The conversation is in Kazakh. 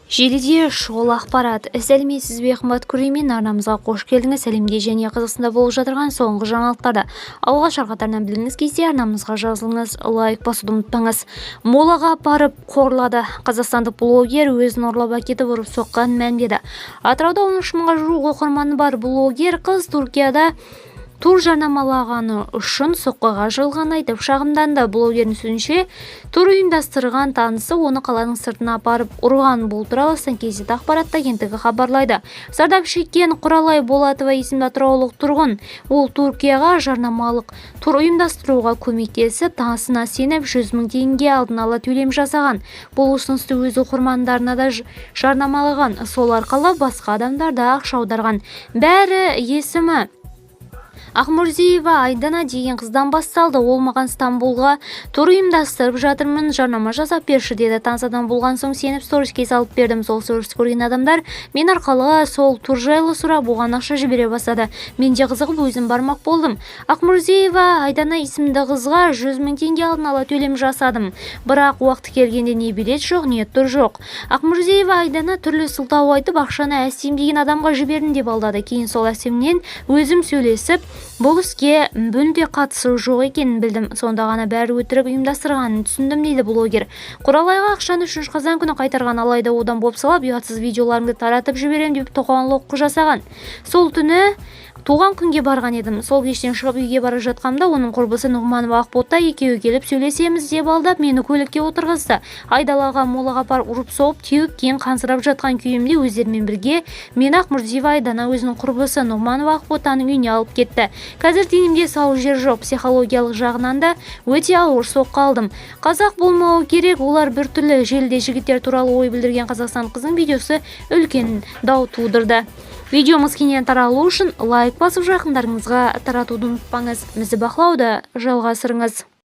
Желіде шұғыл ақпарат. Сәлеметсіз бе, қымбат көрермен! Арнамызға қош келдіңіз! Әлемде және Қазақстанда болып жатырған соңғы жаңалықтарды алғашқы қатарынан білгіңіз келсе, арнамызға жазылыңыз, лайк басуды ұмытпаңыз. Молаға апарып қорлады. Қазақстандық блогер өзін ұрлап әкетіп, ұрып соққанын мәлімдеді. Атырауда 13 мыңға жуық оқырманы бар блогер қыз Түркияда тур жарнамалағаны үшін соққыға жығылғанын айтып шағымданды. Блогердің сөзінше, тур ұйымдастырған танысы оны қаланың сыртына апарып ұрған. Бұл туралы Астан ақпарат агенттігі хабарлайды. Зардап шеккен Құралай Болатова есімді атыраулық тұрғын. Ол Түркияға жарнамалық тур ұйымдастыруға көмектесіп, танысына сеніп, 100 мың теңге алдын ала төлем жасаған. Бұл ұсынысты өз оқырмандарына да жарнамалаған. Сол арқылы басқа адамдар да ақша аударған. Бәрі есімі Ақмұрзиева Айдана деген қыздан басталды. Ол маған: «Стамбулға тур ұйымдастырып жатырмын, жарнама жасап берші», – деді. Таныс адам болған соң сеніп, сториске салып бердім. Сол сторис көрген адамдар мен арқылы сол тур жайлы сұрап, оған ақша жібере бастады. Мен де қызығып, өзім бармақ болдым. Ақмұрзиева Айдана есімді қызға 100 мың теңге алдын ала төлем жасадым. Бірақ уақыты келгенде не билет жоқ, не тур жоқ. Ақмұрзиева Айдана түрлі сылтау айтып, ақшаны Әсем деген адамға жібердім деп алдады. Кейін сол Әсемнен өзім сөйлесіп, бұл іске мүлде қатысы жоқ екенін білдім. Сонда ғана бәрі өтірік ұйымдастырғанын түсіндім, дейді блогер. Құралайға ақшаны 3 қазан күні қайтарған. Алайда одан бопсалап, ұятсыз видеоларыңды таратып жіберем деп тоқаң-лоққы жасаған. Сол түні туған күнге барған едім. Сол кештен шығып, үйге бара жатқанымда оның құрбысы Нұғманова Ақбота екеуі келіп, сөйлесеміз деп алдап, мені көлікке отырғызды. Айдалаға, молаға апарып, ұрып соғып, теуіп, кейін қансырап жатқан күйімде өздерімен бірге мені Ақмұрзиева Айдана өзінің құрбысы Нұғманова Ақботаның үйіне алып кетті. Қазір денемде сау жер жоқ, психологиялық жағынан да өте ауыр соққы алдым. Қазақ болмауы керек, олар біртүрлі. Желіде жігіттер туралы ой білдірген Қазақстан қызының видеосы үлкен дау тудырды. Видеомыз кеңінен таралу үшін лайк басып, жақындарыңызға таратуды ұмытпаңыз. Бізді бақылауды жалғастырыңыз.